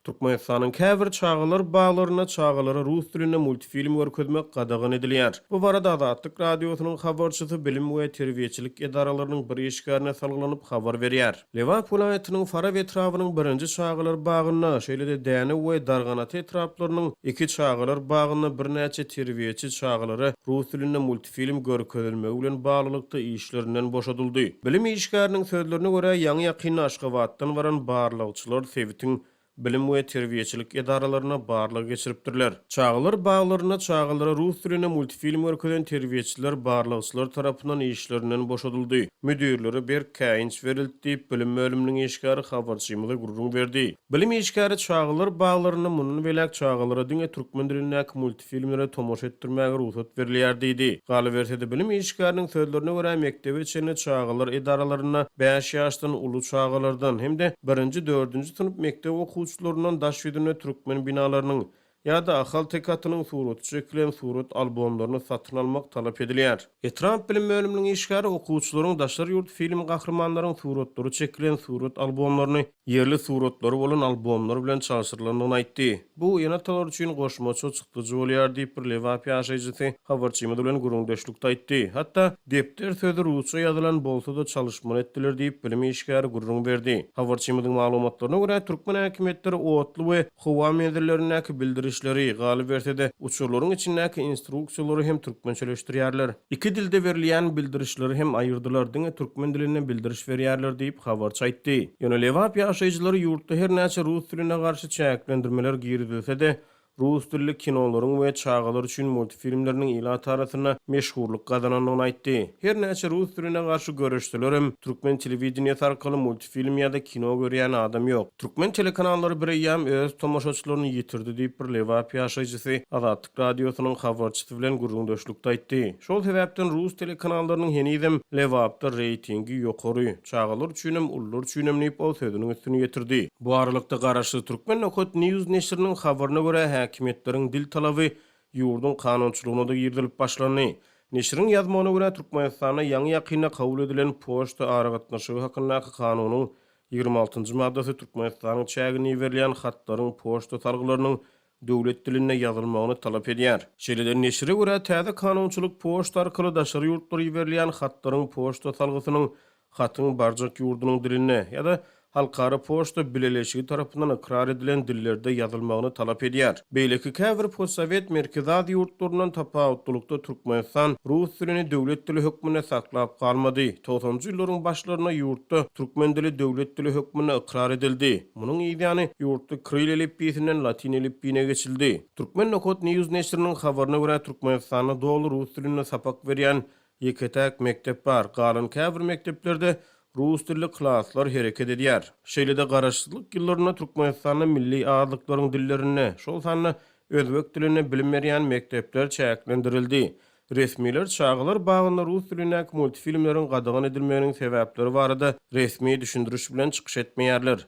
Türkmenistanyň käbir çagalar baglarynda çagalara rus dilinde multfilm görkezmek gadagan edilýär. Bu barada Azatlyk Radiosynyň habarçysy bilim we terbiýeçilik edaralarynyň bir işgärine salgylanyp habar berýär. Lebap welaýatynyň Farap etrabynyň birinji çagalar bagynda, şeýle-de Dänew we Darganata etraplarynyň iki çagalar bagynda birnäçe terbiýeçi çagalara rus dilinde multfilm görkezilmegi bilen baglylykda işlerinden boşadyldy. Bilim işgäriniň sözlerine görä, ýaňy-ýakynda Aşgabatdan baran barlagçylar sebitiň bilim we terbiýeçilik edaralaryna barlag geçiripdirler. Çagalar baglarynda çagalara rus dilinde multfilm görkezen terbiýeçiler barlagçylar tarapyndan işlerinden boşadyldy. Müdirlere berk käýinç berildi diýip, bilim bölüminiň işgäri habarçymyza gürrüň berdi. Bilim işgäri çagalar baglarynda mundan beýläk çagalara diňe türkmen dilindäki multfilmlere tomaşa etdirmäge rugsat berilýär diýdi. Galyberse-de, bilim işgäriniň sözlerine görä, mekdebe çenli çagalar edaralarynda bäş ýaşdan uly çagalardan hem-de birinji-dördünji synp mekdep okuwçylaryndan daş ýüzünde türkmen binalarynyň ýa-da ahalteke atynyň suraty çekilen surat albomlaryny satyn almak talap edilýär. Etrap bilim bölüminiň işgäri okuwçylaryň daşary ýurt film gahrymanlaryň suratlary çekilen surat albomlaryny ýerli suratlary bolan albomlar bilen çalşyrylandygyny aýtdy. Bu ene-atalar üçin goşmaça çykdajy bolýar diýip, bir lebap ýaşaýjysy habarçymyz bilen gürrüňdeşlikde aýtdy. Hatda depder sözi rusça ýazylan bolsa-da çalyşmaly etdiler diýip, bilim işgäri gürrüň berdi. Habarçymyzyň maglumatlaryna görä, türkmen häkimiýetleri otly we howa menzillerindäki bildirişleri, galyberse-de, uçarlaryň içindäki instruksiýalary hem türkmençeleşdirýärler. Iki dilde berilýän bildirişleri hem aýyrdylar, diňe türkmen dilinde bildiriş berýärler diýip, habarçy aýtdy. Ýöne lebap ýaşaýjylary ýurtda her näçe rus diline garşy çäklendirmeler girizilse-de, rus dilli kinolaryň we çagalar üçin multfilmleriniň ilat arasynda meşhurlyk gazanandygyny aýtdy. Her näçe rus diline garşy göreşselerem, türkmen telewideniýesi arkaly multfilm ýa-da kino görýän adam ýok. Türkmen telekanallary bireýýäm öz tomaşaçylaryny ýitirdi diýip, bir lebap ýaşaýjysy Azatlyk Radiosynyň habarçysy bilen gürrüňdeşlikde aýtdy. Şol sebäpden rus telekanallarynyň henizem Lebapda reýtingi ýokary, çagalar üçinem, ulular üçinem diýip, ol sözüniň üstüni ýetirdi. Bu aralykda, garaşsyz Türkmen Nokat News neşiriniň habaryna görä, häkimiýetleriň dil talaby ýurduň kanunçylygyna-da girizilip başlandy. Neşiriň ýazmagyna görä, Türkmenistanda ýaňy-ýakynda kabul edilen Poçta aragatnaşygy hakyndaky kanunyň 26-njy maddasy Türkmenistanyň çägine iberilýän hatlaryň poçta salgylarynyň döwlet dilinde ýazylmagyny talap edýär. Şeýle-de, neşire görä, täze kanunçylyk poçta arkaly daşary ýurtlara iberilýän hatlaryň poçta salgysynyň hatyň barjak ýurdunyň dilinde ýa-da Halkara poçta bileleşigi tarapyndan ykrar edilen dillerde ýazylmagyny talap edýär. Beýleki käbir postsowet Merkezi Aziýa ýurtlaryndan tapawutlylykda Türkmenistan rus dilini döwlet dili hökmünde saklap galmady. Togsanjy ýyllaryň başlarynda ýurtda türkmen dili döwlet dili hökmünde ykrar edildi. Munuň yzýany ýurtda kril elipbiýsinden latyn elipbiýine geçildi. Turkmen Nokat News neşiriniň habaryna görä, Türkmenistanda doly rus dilinde sapak berýän ýeke-täk mekdep bar, galan käbir mekdeplerde rus dilli klaslar hereket edýär. Şeýle-de garaşsyzlyk ýyllarynda Türkmenistanda milli azlyklaryň dillerinde, şol sanda özbek dilinde bilim berýän mekdepler çäklendirildi. Resmiler çagalar bagynda rus dilindäki multfilmleriň gadagan edilmeginiň sebäpleri barada resmi düşündiriş bilen çykyş etmeýärler.